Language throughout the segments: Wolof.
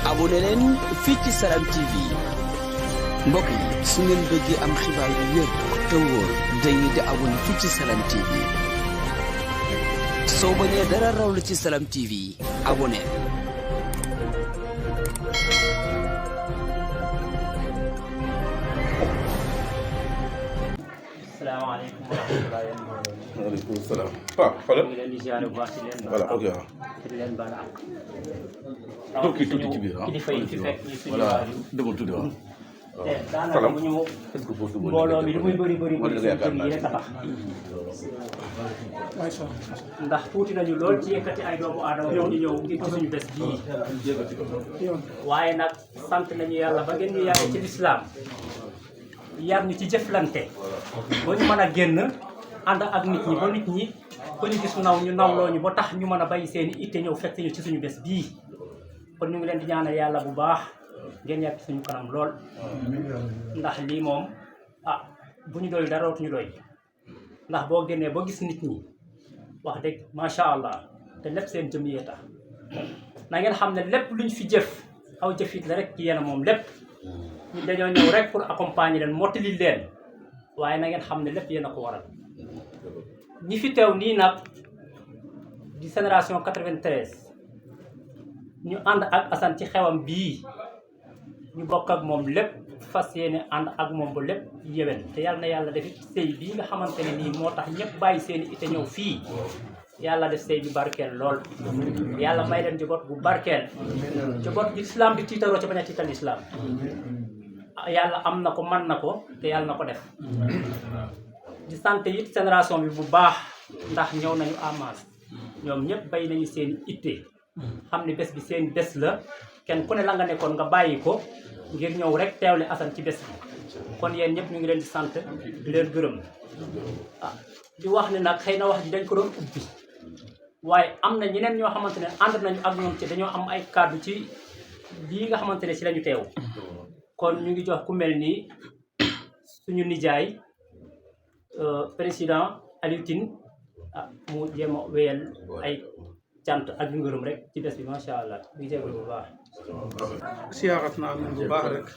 abonné leen fii ci Salam TV mbokk yi su ngeen bëggee am xibaar yu wér te wóor dañuy di abonné fii ci Salam TV soo bañee dara raw la ci Salam TV abonné. salaamaaleykum wa rahmatulah. waaleykum salaam. waaw xoolal. ñu ngi leen di ziare bu baax di leen. voilà ok waaw. di leen baal ak. tuuti ci biir ah. kilifa yi fi fekk ñu suñu voilà waajur. dëgg tuuti waaw. te daanaka bu ñu mbooloo mi lu muy bëri seen kër yi rek a tax. ndax tuuti nañu lool ci yëkkati ay doomu aadama ñu ñëw ngir ci suñu bés bii. waaye nag sant nañu yàlla ba ngeen ñu yàggee ci lislaam yar ñu ci jëflante ba ñu mën a génn ànd ak nit ñi ba nit ñi ba ñu gis ñu nawloo ñu ba tax ñu mën a bàyyi seen i itte ñëw fekk ñu ci suñu bés bii kon ñu ngi leen di ñaanal yàlla bu baax ngeen yàgg suñu kanam lool ndax lii moom bu ñu doy dara dootuñu doy ndax boo génnee ba gis nit ñi wax dëgg macha allah te lépp seen jëm yee tax na ngeen xam ne lépp luñ fi jëf aw jëfit la rek ci yéen moom lépp ñu dañoo ñëw rek pour accompagner leen mottali leen waaye na ngeen xam ne lépp yéen a ko waral ñi fi teew nii nag di génération 93 ñu ànd ak Assane ci xewam bii ñu bokk ak moom lépp fas yéene ànd ak moom ba lépp yéwén te yàlla na yàlla def sëy bii nga xamante ne nii moo tax ñëpp bàyyi seen i ite ñëw fii yàlla def sëy bi barkeel lool yàlla may leen njaboot bu barkeel njaboot bi islam di tiitaroo ci bañ a tiital islam yàlla am na ko mën na ko te yàlla na ko def di sant it génération bi bu baax ndax ñëw nañu amas ñoom ñëpp bay nañu seen itte xam ne bés bi seen bés la kenn ku ne la nga nekkoon nga bàyyi ko ngir ñëw rek teewle Assane ci bés bi kon yéen ñëpp ñu ngi leen di sant di leen gërëm di wax ne nag xëy na wax ji dañ ko doon ubbi waaye am na ñeneen ñoo xamante ne ànd nañu ak ñoom ci dañoo am ay kàddu ci lii nga xamante ne ci lañu teew kon ñu ngi jox ku mel ni suñu nijaay président Aliou Tine mu jéem a wéyal ay cant ak ngërëm rek ci bés bi macha allah ñu ngi jégalu bu baax. siyaarat naa min bu baax rek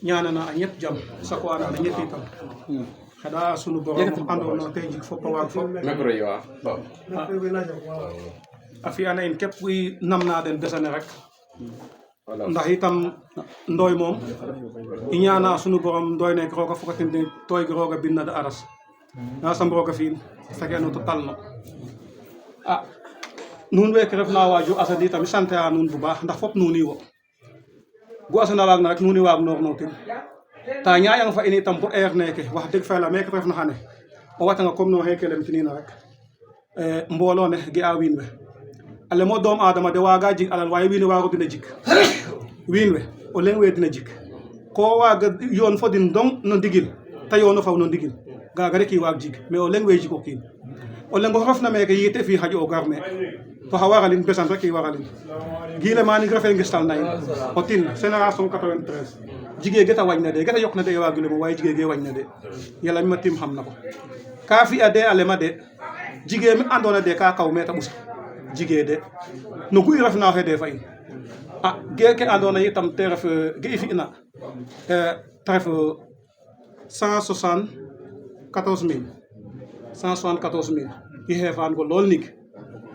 ñaana naa ñëpp jam sako ana na ñëpp itam xada sunu borom andoona tey jik fop a waag fop micro yi waaw. a fi'ana in képp kuy nam naa den besane rek ndax itam ndooy moom i ñaana sunu borom ndooy nek rooga fokatin ne tooy gi rooga binna da aras yasam rooga fi'in feke no to talno nuun weeke refna waajur Assane itam i sant a nuun bu baax ndax fop nuuni wo gu Assane a waag na rek nuuni waag noor no ten ta ñaayang fa in itam bo heure neke wax deg fa yala meke refna xane o watanga comme no xeke lem tinina rek mbooloo ne ge a wiin we a lemo doom adama de waaga jig alal waaye wiin we waago dina jik wiin we o leŋ we dina jik ko waaga yoon fo din dong no ndigil te yoono faw no ndigil gaaga rek i waag jig mais o leŋ we jik o kiin o leŋ oxe refna meke yiite fi xaƴo o gar me to xa waralin besan rek i waralin giile manik refe ngistal na in o tin génération 93 jigee geta wañ na de geta yok na de waagule mo waaye jigee ge wañ na de yàlla mi ma tim xam na ko ka fi'a de a lema de jigee mi andoona de ka kaw me ta ɓusa jigee de no gu i refna oxe de fa in geeke andoona itam te ref ge i fi'na te ref 174 000 i xeefaan ko lool nig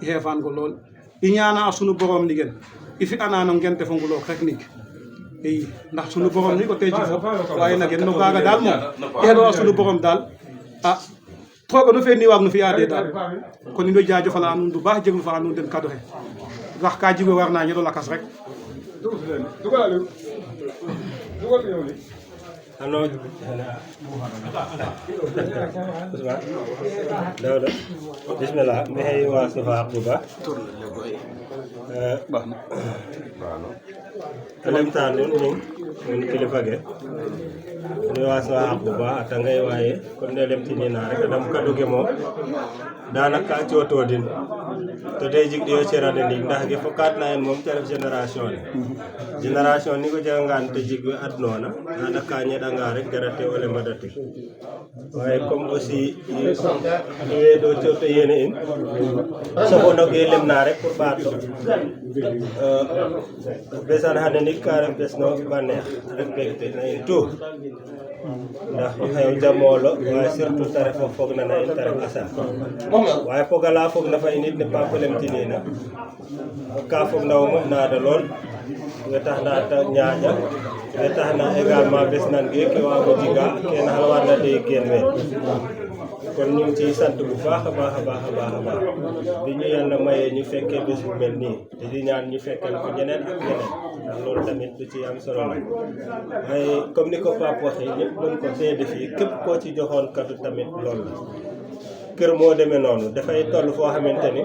i xeefaan ko lool i ñaana a sunu borom nigen i fi'ana no ngente fo ngulook rek nig i ndax sunu borom ni ko tey ci fop waaye nagen no gaaga daal moom i xeɗo a sunu borom daal trooga no fe ni waag no fi'a de daal kon in way jaajëfala nuun bu baax jeglu fa nuun den kado xe ndax ka jigo war na ñeɗo lakas rek Halo. Dawda. Bismillah. Mi hay wa sifa Abdouba. Alam tanun min kilifa ge. Ni wa sifa Abdouba atangay waye kon de lem tinina rek dam kadu ge mom danaka ciotodin to de jik ɗiyo cerande ndik ndax ge fokat na en moom te ref génération ne génération ni ko jangan te jik we adnona nada ka ñeɗanga rek garate o lema datik waye comme aussi we ɗo coto yene in soɓonoge lemna rek pour ɓaato besan hande ndik ka ref bes no baneex rek begte na in tout ndax xew jamolo waaye surtout te ref o fog na in te ref asa waaye fogala fog na fa in it ne papalem tinina ka fog na wo moƴ naada lool we tax na ta ñaaƴa we tax na également bes nan ge ke waago jiga kene xal warna de geen we kon ñu ngi ciy sant bu baax a baax a baax a baax a baax bi ñu yàlla mayee ñu fekkee bés bu mel nii te di ñaan ñu fekkee ko ñeneen ak ñeneen ndax loolu tamit du ci am solo la waaye comme ni ko Pape waxee ñëpp mën ko seede fii képp koo ci joxoon kaddu tamit loolu la kër moo demee noonu dafay toll foo xamante ni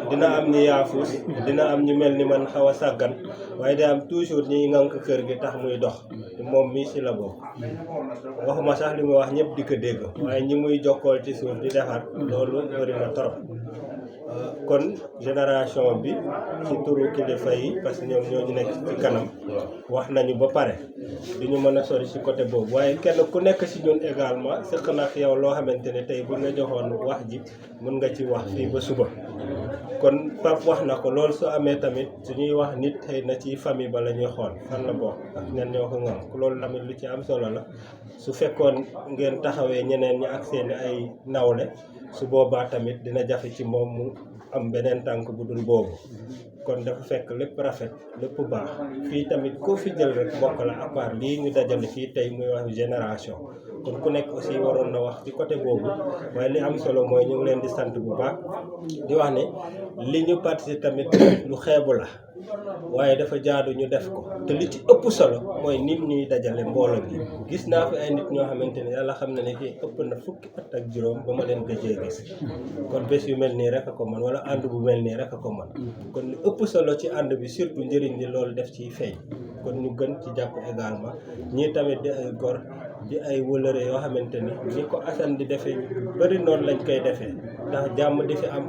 dina am ñi yaafus dina am ñu mel ni man xaw a sàggan waaye day am toujours ñi ngànk kër gi tax muy dox moom mii si la bokk waxuma sax li muy wax ñëpp di ko dégg waaye ñi muy jokkool ci suuf di defar loolu bëri na trop kon génération bi ci turu kilifa yi parce que ñoom ñoo ñu nekk ci kanam wax nañu ba pare duñu mën a sori ci côté boobu waaye kenn ku nekk ci ñun également sëq na ak yow loo xamante ne tey bu nga joxoon wax ji mën nga ci wax fii ba suba kon Pape wax na ko loolu su amee tamit suñuy wax nit xëy na ci famille ba la ñuy xool fan la bokk ak ñan ñoo ko ngam loolu tamit lu ci am solo la su fekkoon ngeen taxawee ñeneen ñi ak seeni ay nawle su boobaa tamit dina jafe ci moom mu am beneen tànk bu dul boobu kon dafa fekk lépp rafet lépp baax fii tamit koo fi jël rek bokk la à part lii ñu dajale fii tey muy wax génération kon ku nekk aussi waroon na wax ci côté boobu waaye li am solo mooy ñu ngi leen di sant bu baax di wax ne li ñu participer tamit lu xeebu la waaye dafa jaadu ñu def ko te li ci ëpp solo mooy nit ñuy dajale mbooloo bi gis naa fi ay nit ñoo xamante ne yàlla xam na ne fii ëpp na fukki at ak juróom ba ma leen gëjee gis kon bés yu mel nii rek a ko man wala ànd bu mel nii rek a ko man kon li ëpp solo ci ànd bi surtout njëriñ li loolu def ciy feeñ kon ñu gën ci jàpp également ñii tamit di ay gor di ay wëlëre yoo xamante ni ko Assane di defee bëri noonu lañ koy defee ndax jàmm di fi am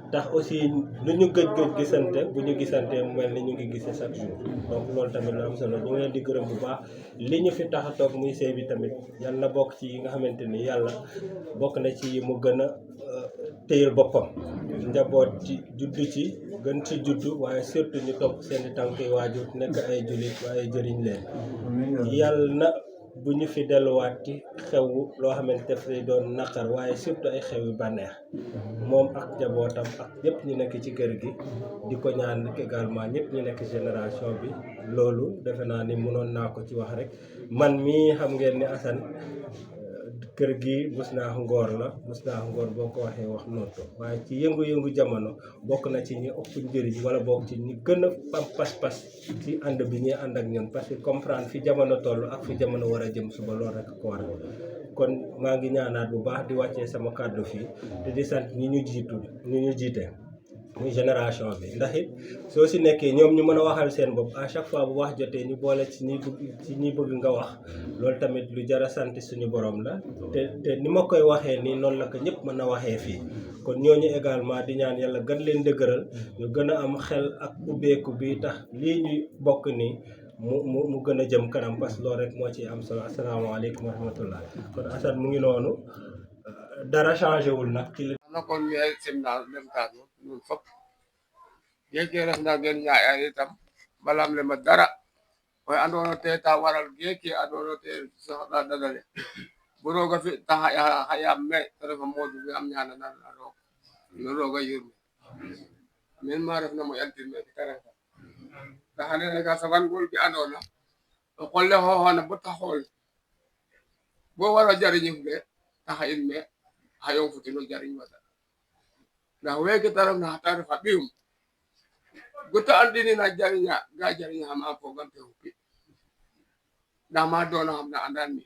ndax aussi lu ñu gëj gisante bu ñu gisante mu mel ni ñu ngi gisee chaque jour donc loolu tamit lu am solo ñu ngi leen di gërëm bu baax li ñu fi tax a toog muy sëy bi tamit yàlla na bokk ci yi nga xamante ni yàlla bokk na ci mu gën a téyel boppam njaboot ci juddu ci gën ci juddu waaye surtout ñu topp seen i tànk yi waajur nekk ay jullit waaye jëriñ leen yàlla na bu ñu fi delluwaat ci xew loo xamante daf lay doon naqar waaye surtout ay xew yu bànneex moom ak njabootam ak ñëpp ñu nekk ci kër gi di ko ñaan également ñëpp ñu nekk génération bi loolu defe naa ni mënoon naa ko ci wax rek man mii xam ngeen ni Assane kër gi mus naa ngoor la mus naa ngoor boo ko waxee wax nooto waaye ci yëngu-yëngu jamono bokk na ci ñi ëpp njëriñ wala bokk ci ñi gën a am pas-pas ci ànd bi ñuy ànd ak ñun parce que comprendre fi jamono toll ak fi jamono war a jëm suba loolu rek ko war kon maa ngi ñaanaat bu baax di wàccee sama kàddu fii te di sant ñi ñu jiite muy génération bi ndax it soo si nekkee ñoom ñu mën a waxal seen bopp à chaque fois bu wax jotee ñu boole ci ñi bëgg nga wax loolu tamit lu jar a sant suñu borom la te ni ma koy waxee nii noonu la ko ñëpp mën a waxee fii kon ñooñu également di ñaan yàlla gën leen dëgëral ñu gën a am xel ak ubbeeku bi tax lii ñuy bokk nii mu gën a jëm kanam parce que loolu rek moo ci am solo asalaamaaleykum wa rahmatullah kon Assane mu ngi noonu dara changé wul nag ci li nakon mi ay simnal dem kaatu ñun fop geeke refna gen ñaayay itam balam le ma dara koy andoona te ta waral geeke andoona te soxla dadale bu rooga fi taxa xayam me te refa moodu bi am ñaana nan a roog no rooga yirmi min ma refna mo yantin me te refa taxa nene ka saban gol bi andoona o qolle xooxoona bo ta xool bo wara jariñum be taxa in me xayong futino jariñ wata ndax weeke ta refna xa ta refa ɓiyum gota andini na jariña ga jariña xam a fogam te xupi ndax ma doona xam na andan mi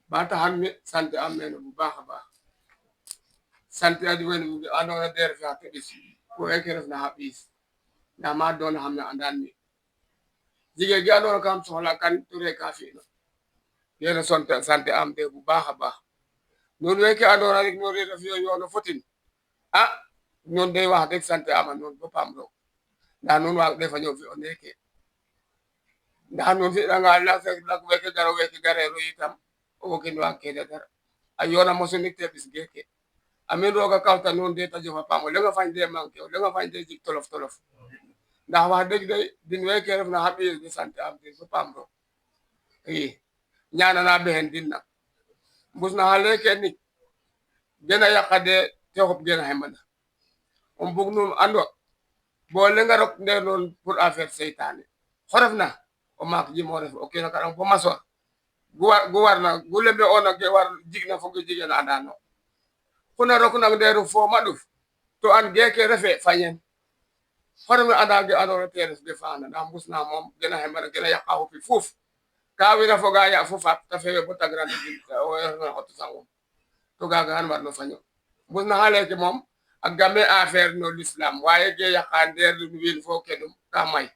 ba taxan mi sant am mene bu baax a baax sant adi wene andoona te refe xa teɓis fo weeke refna xa ɓiis ndax ma doona xam na andan mi jige gi andoona kam soxla kan ture ka fina kene sant am te bu baax a baax noonu weeke andoona rek no reeda fiyo yoona fotin a ñun day wax dëgg sant ama noonu boppam roog ndax noonu waa defa ñëw fi o nekke ndax noonu fi danga lak weke gareero itam o wogin waa kede dara a yoona mosu nik te bis geke amin rooga kawta noonu de ta jofa paam o lenga fañ de manqué o lenga fañ de jik tolof tolof ndax wax dëgg day din weke ref na xa ɓiye de sant am din boppam roog i ñaanana bexen din nak mbus na xa leke nik gena yaqa de te xop gena xemana um bug nuun ando bo lenga rok ndeer noon pour affaire seytane xoref na o maak jimo ref o kiino karang bo masor gu warna gu lembe ona ge war jigna foge jigena andano kuna rok nang ndeeru fo maɗuf to an geke refe fañen xoref na anda ge andona te ref de faana ndax mbusna moom gena xemana gena yaqa xupi fuuf ka wina foga ya fo faap ta fewe bo tagrana jig na xotu sangum to gaga an warno faño mbusna xa leke moom a game affaire no l'islam waaye ge yaqa ndeer wiin fo kedum ka may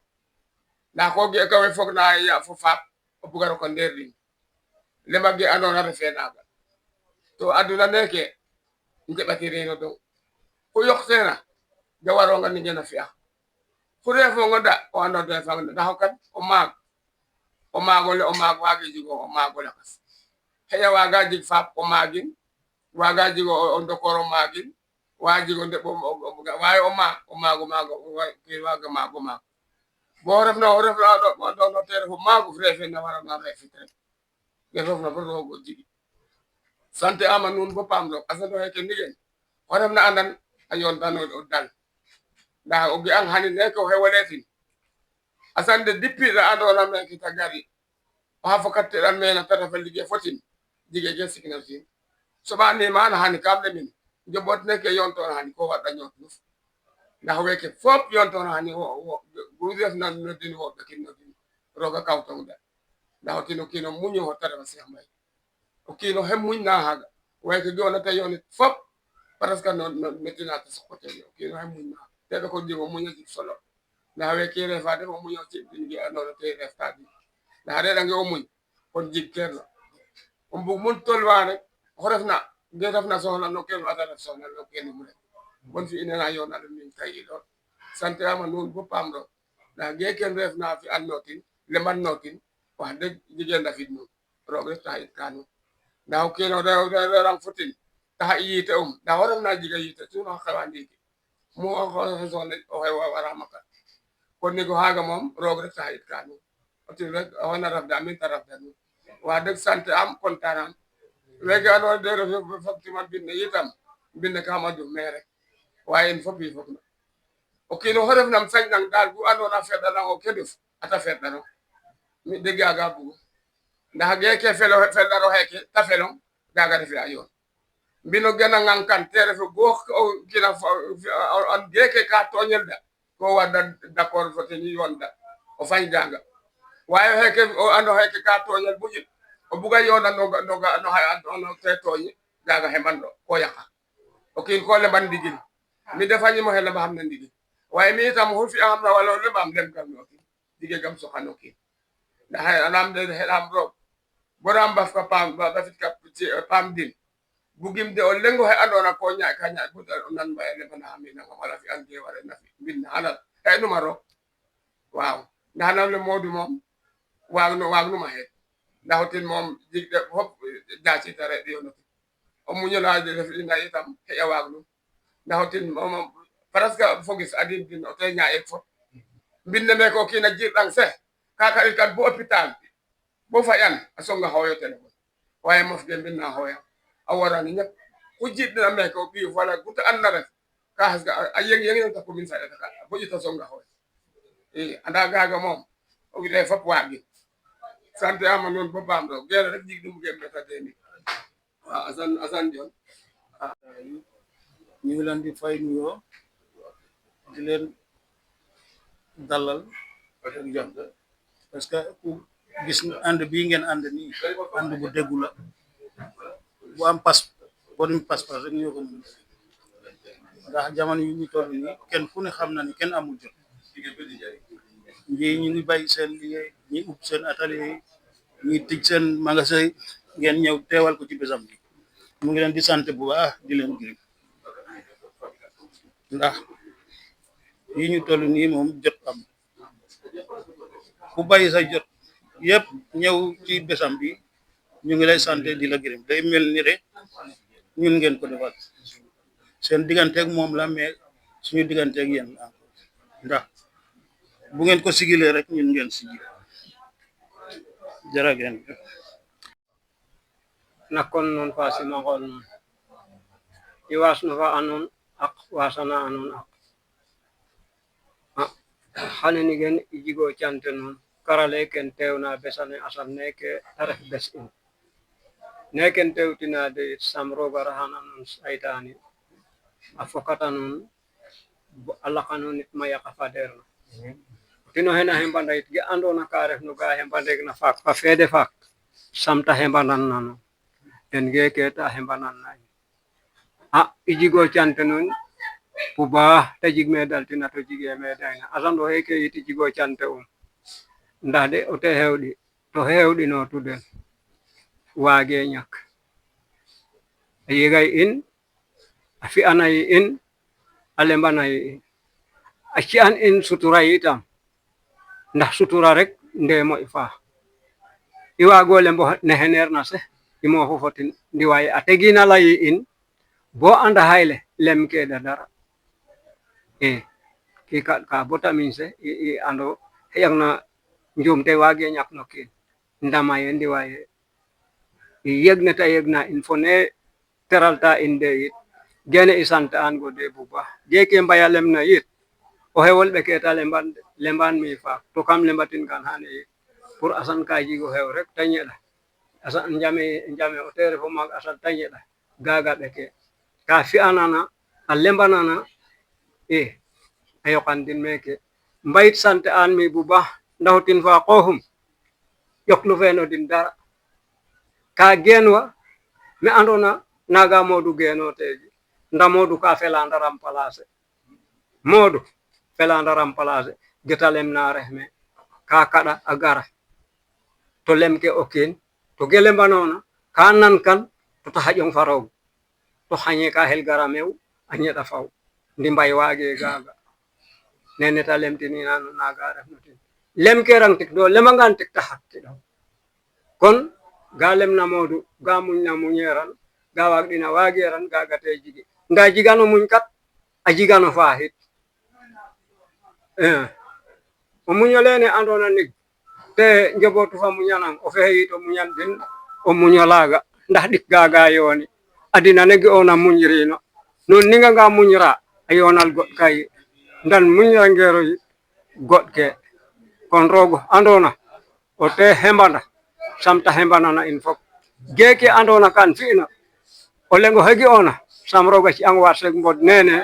ndax ko ge kawe fog na ya fo faap o buga roko ndeer din lema ge andona refe naaga to aduna neke njeɓatirino dong ku yoqtena ge waronga ni ngena fi'a ku refonga da o ando de fang ndax o kan o maagole o maag waage jigo o maago lakas xeya waaga jig faap o maagin waaga jigo o ndokoro maagin waa jigo ndeɓ waaye o maago ke waaga maago maag bo refna o refna te refo maagof refe na warana refit rek ge refna bo roogo jigi sante ama nuun bo paam roog asando xeke ndigen o refna andan a yoontan o dal ndax o ge'ang xani neke o xewoletin asande depuis da andona meke ta gari oxa fokatteɗan mena ta refa liggéey fotin jige ge sikna tin soɓani mana xani kam lemin njobot neke yontona xani ko waɗa ñoot nuf ndax weke fop yontona xani gu refna no din wo ɓekin no din roga kawtong da ndax o kiino muño xo ta refa Cheikh Mbaye o kiino xe muñ na xaga weke geona te yonit fop presque no metina ta sokotel o kiino xe muñ na te ɓeko jego muña jig solo ndax weke refa defo muño ci din ge andona te ref ta din ndax a reɗange o muñ kon jig kerno o mbug mun tolwa rek oxu refna ge refna soxla no kene ata ref soxla no kene mu rek bon fi ina na yoona den min kay ilo sante ama nuun bo paam roog ndax ge ken ref na fi an notin leman notin wax deg jige ndafid nuun roog rek taxit ka nuun ndax o kiino rerang fotin taxa i yite ndax o refna jiga yite tuna xewa ndiki mu soxla oxe wara maka kon nego xaga moom roog rek taxit ka nuun o tin rek oxena rafda min ta rafda nuun wax deg sante am content am weke andona de refe faktima mbine yitam mbine kama duf me rek waaye in fop yi fog na o kiino xe refnam sañnang daal gu andona feɗanang o keduf ata feɗano mi de gaga bugu ndax geke feɗaro xeke ta felong gaga refe a yoon mbino gena ngang kan te refe bo kina an geke ka toñel da ko wadda d'accord fo ten yoon da o fañ gaga waaye xeke o ando xeke ka toñel bu jik o buga yoona no te tooñi gaga xemando ko yaqa o kiin ko leman ndigil mi defañimo xe lema xam na ndigil waaye mi itam xu fi'a xam na wala o lemaam lem kam no kiin dige gam soxano kiin ndax anam de xeɗam roog boram baf ka paam bafit ka paam din bugim de o lengo xe andona ko ñaaƴ ka ñaaƴ bo o nan mbaye lemana xaminanga wala fi an ke warena fi mbin xalal xe numa roog waaw ndax nam le moodu moom waag numa xeet ndax o tin moom jig de fop jaacita reɗ yo no tin o muñola ref ina itam xeƴa waag num ndax o tin moom presque fogis adin din o te ñaƴek fop mbinne meke o kiina jirɗang se ka kaɗit kat bo hôpital bo faƴan a songa xooyo téléphone waaye mof ge mbinna xooya a warani ñak ku jiɗna meke o ɓiyof wala guta andna ref ka xasga a yeng ta commune saɗata ka bo ƴut a songa xooy i anda gaga moom o wide fop waagin sante ama nuun bo paam roog gene rek jig ɗum gem meta deni waaw Assane Dione ñu ngi leen di fay nuyoo di leen dalal ak jàmm parce que ku gis ànd bii ngeen ànd nii ànd bu déggu la bu am borom pas-pas rek ñoo ko mën ndax jamono yu ñu toll nii kenn ku ne xam na ni kenn amul jot ñi ñu ngi bàyyi seen liggéey ñi ub seen atelier ñi tëj seen magasin ngeen ñëw teewal ko ci bésam bi mu ngi leen di sant bu baax di leen gërëm ndax yi ñu toll nii moom jot am ku bàyyi sa jot yëpp ñëw ci bésam bi ñu ngi lay sant di la gërëm day mel ni rek ñun ngeen ko defal seen digganteeg moom la mais suñu digganteeg yéen la ndax bu ngeen ko sigilee rek ñun ngeen sigil jërë ngeen nakon non fa simangol non iwas no fa anon ak wasana anon ak haleni gen ijigo chante non karale ken tewna besane asan neke taref bes in neken tewtina de samro garahana non saitani afokata non Allah kanon nit maya kafader tino hena hembanda it ge andona karef no ga hembande na fak fa fede fak samta hembanan nano en ge keta hembanan nay ijigo chante non puba tajig medal tina to jige medayna asando heke yiti jigo chante ndade o te hewdi no tudel waage ñak yegay in afi anay in alembanay in aci an in sutura itam ndax sutura rek ndemo ifa iwago lembo ne hener na se imo fofotin ndi waye ategina lay in bo anda hayle lemke da dara ki ka bota min se i ando yang na njumte wage ñak no kin ndama yendi waye yegna infone teralta inde it gene isanta an go de buba jeke mbaya lemna yit o hewol be keta lemban mi fa to kam lembatin kan hane pour asan kaji go hew rek tanyela asan njame o tere fo mag asan tanyela gaga be ke ka fi anana a lembanana ayo kandin meke mbayit sante an mi buba ndawtin fa qohum yoklu feno din dara ka genwa me andona naga modu geno teji nda modu ka felanda rampalase modu felanda rampalase getalem na rehme ka kada agara to lemke okin to gelem banona kanan kan to tahajong faraw to hanye ka hel garamew anye da faw ndi mbay wage gaga nene ta lemtini nanu naga refnutin lemke rang tik do lemangan tik tahakki do kon galem na modu gamuñ na muñeran gawak dina wageran gagate jigi nda jigano muñ kat a jigano fahit o muñolene andona nig te njobotu fa muñanam o fehi to muñan din o muñolaga ndax dik gaga yoni adina negi ona muñrino non ninga nga muñra ayonal got kay ndan muñra ngero got ke kon rogo andona o te hembana samta hembanana in fop geke andona kan fi'na o lengo hegi ona samroga ci ang warsek mbod nene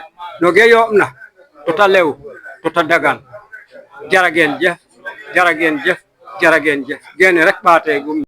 no ge yomna to ta lew to ta dagan jaragen jef gene rek bate gum